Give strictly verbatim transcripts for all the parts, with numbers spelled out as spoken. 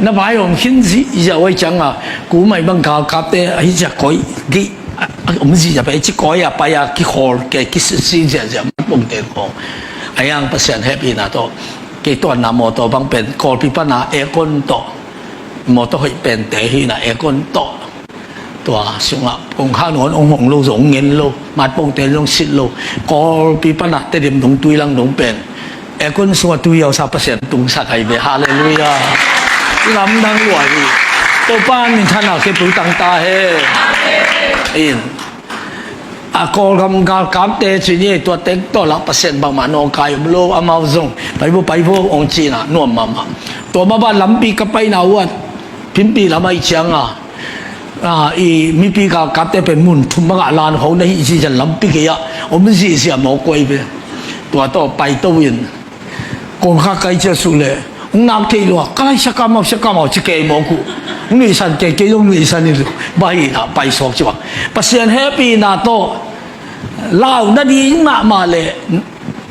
Na vai om khin zihziah uh ahih ciangin, kumai bang galkapte ahi zia koi dih, a, a, om zihziah pen, ci koi a pai a kikhawl kei, kisi zihziah, mat pongte khawng. A yang Pasian hehpihna tawh, kei tuanna mawtaw bang pen, Kawlpi pana aircon tawh, mawtaw hoih pente hi na aircon tawh. Tua sungah kongkhak nangawn hong hong lo zong, hong ngen lo, mat pongte zong sit lo. Kawlpi pana Tedim dong, Tuilang dong pen aircon sungah tui a sa Pasian tungsak ahi ve. Halleluiah. Lamdang lua hi. Topa minthanna khempeuh tang ta hen. In. A Kawlgam galkapte ci ni, tua teng tawh lah Pasian bangmah nawngkai om lo, amau zong pai vo, pai vo hong ci na nuam mahmah. Tua mah bang lampi ka paina uh ah, Phimpi lam ahih ciangin, a, i mipi galkapte pen mun thum bangah lan khawng na hih zihziah, lampi gei ah om zihziah mawk uh ahi ve. Tua tawh paito in, kongkhak kai ciah suk leh, hong nak theih lua, ka lai siakam mau, siakam mau ci kei mawk uh. Hong nuihsan kei, kei zong nuihsan in, bang hi na paisuak ci bang. Pasian hehpihna tawh lau nading mahmah leh,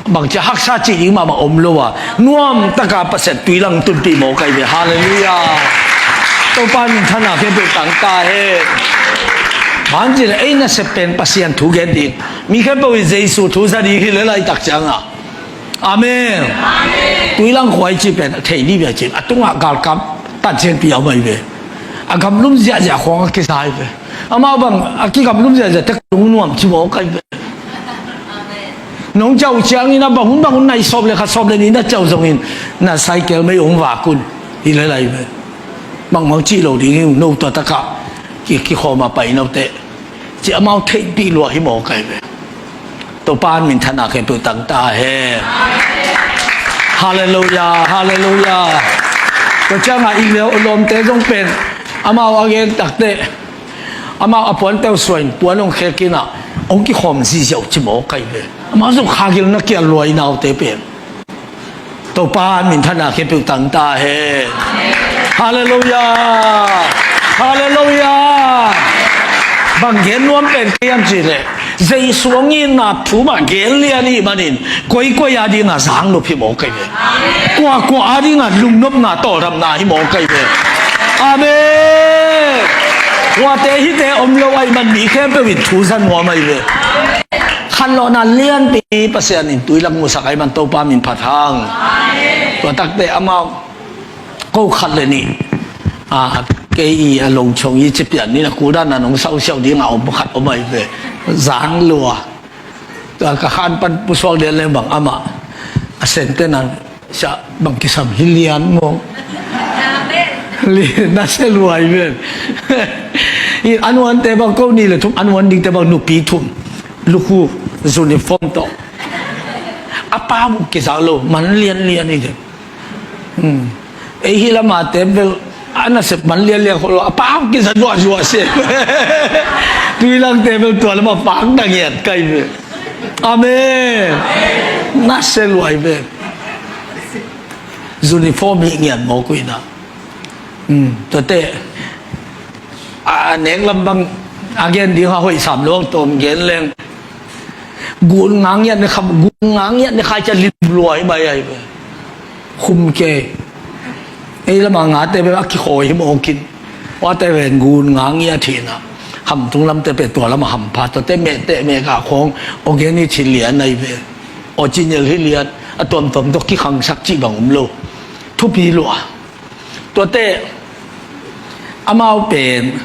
bangci haksa cih ding mahmah om lo a, nuamtaka Pasian Tuilang tunpih mawk ahi ve. Halleluiah. Topa minthanna khempeuh tang ta hen. Bang ci leh ei nasep pen Pasian thu gen ding, mi khempeuh in Jesu thu za ding hi leh laitak ciangin. Amen. Tuilang khua i cih pen thei ni bia cin, a tungah galkap tancianpi a om ahi ve. A gamlum ziahziah khawng a kiza ahi ve. Amau bang a kigamlum ziahziah tek lungnuam ci mawk ahi ve. Nong cau ciangin a bang hun bang hun nai sawm le khat, sawm le nih na cau zongin na cycle mei hong vak un. Hi lel ahi ve. Bangmah cih lo ding hi, no tua takah ki, kikhawm a pai note. Ci amau theihpih lua hi mawk ahi ve. Topa minthanna khempeuh tang ta hen. Halleluiah, halleluiah. Tua ciangin i lawmte zong pen amau a gen takteh, amau a puante uh suain puan hong khek in a, hong kikhawm zihziah uh ci mawk ahi ve. Amau zong kha gil na kial lua i naute pen. Topa minthanna khempeuh tang ta hen. Halleluiah. Halleluiah. Bang gen nuam pen kei hiam cih leh, Jesu hong itna thu mah gen lian i hih manin, koikoi a dingin zang nop hi mawk ahi ve. Kuakua a dingin lungnopna, tawldamna hi mawk ahi ve. Amen. Kuate hihte om lo ahih man mi khempeuh in thu za nuam ahi ve. Khanlawhna lianpi Pasian in Tuilang musak ahih man Topa min phat hang. Tua takteh amau ko khat le nih, a, kei i a longchong i ci pian ni na, kuldan na nong sausiau dingin a om khat om ahi ve. Zang lua. Tua ka khan pan pusuak lian leng bang amah a sente nan sia bang kisam hi lian maw. Lian na sia luai ven. I anuante bang ko ni le thum, anuan dingte bang nupi thum, lukhu uniform tawh. A pa mu kizang lo, man lianlian i den. Hmm. Ei hi lamate bel a nasep man lianlian kholo, a pa mu kizang zuahzuah se. Tuilangte bel tua lama pak na ngiat kai ve. Amen. Na sia luai ve. Uniform hi ngian mawk uh hi na. Hmm, tuate a, a nek lam bang a gen ding a hoih sam luang tawm gen leng. Gun nga ngiat ne kham, gun nga ngiat ne khai ca lim luai mai ai ve. Khum ke. Ei lama ngate ve a kikhawi hi mawk in. Wate ven gun nga ngiat hi na. Hamtung lamte pe tua lama hampha, tuate mehteh mehkah khawng organic hi lian ai ve. Original hi lian, a tuamtuam tawh kikhangsak cih bang om lo. Thupi lua. Tuate amau pen,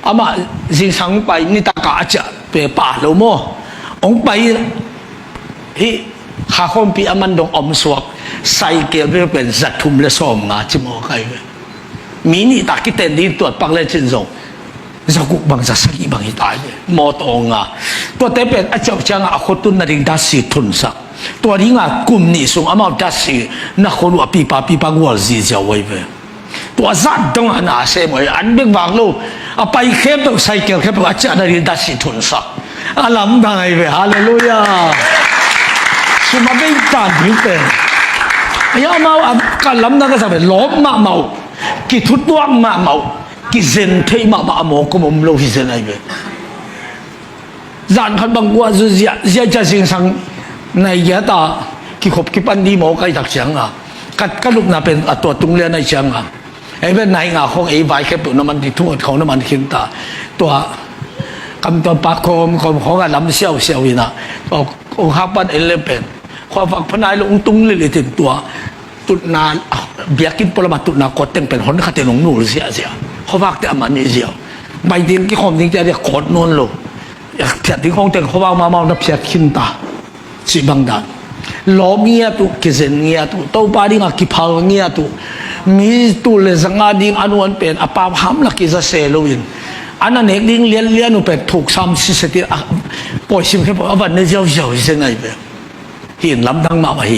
amah zingsang pai nitakah a ciah pe pa lo maw. Hong pai hi kha khawmpi a man dong om suak, cycle bel pen za thum le sawm nga ci maw kai ve. Mi nih tak kiten ding tuat pak le cin zong. Za guk bang, za sagih bang hi ta ve. Mawtaw nga. Tuate pen a ciauh ciangah a khotun nading datsi thunsak. Tua dingah kum nih sung amau datsi na khot uh a pipa pipa gual ziziau ai ve. Tua zat dongah na a sem ai, an bek vak lo. A pai khempeuh, cycle khempeuh a ciah nading datsi thunsak. A lamdang ai ve. Halleluiah. Sum a bei tan ding pen. Ai amau a ka lamdang ka sa ve. Lawp mahmah uh. Kithutuak mahmah uh. Kizen theih mahmah a mawk om om lo hi zen ai ve. Zan khat bang guah zu ziah ziah cia zingsang nai giat a kikhop kipan di mawk ai tak ciang a. Ka, ka lupna pen a tua tung lian ai ciang a. Ei pen nai nga khong ei vai khep tu na man ti thu khong na man khin ta. Tua kam tua pa khom khom khong a lam siau siau ina. Tua ong hak pan en lem pen khuavak phanai lo ong tung lil itin tua tutna biakinn polama tutna kot teng pen hon khatin ong nul ziahziah. Khuavak te a man i ziau. Bai ding kikhom ding te a dia kot non lo. Phiat ding khong teng khuavak mamau na phiat khin ta. Cih bang dan. Lawp ngiat uh, kizen ngiat uh, Topa dingah kiphal ngiat uh. Mi tul le zanga ding a nuan pen a pau hamla kiza se loin a na nek ding lianlian uh pen thuksam sisetin a pawisim khe pawi a van ne ziauziau hi se nai pen. Hi in lamdang mahmah hi.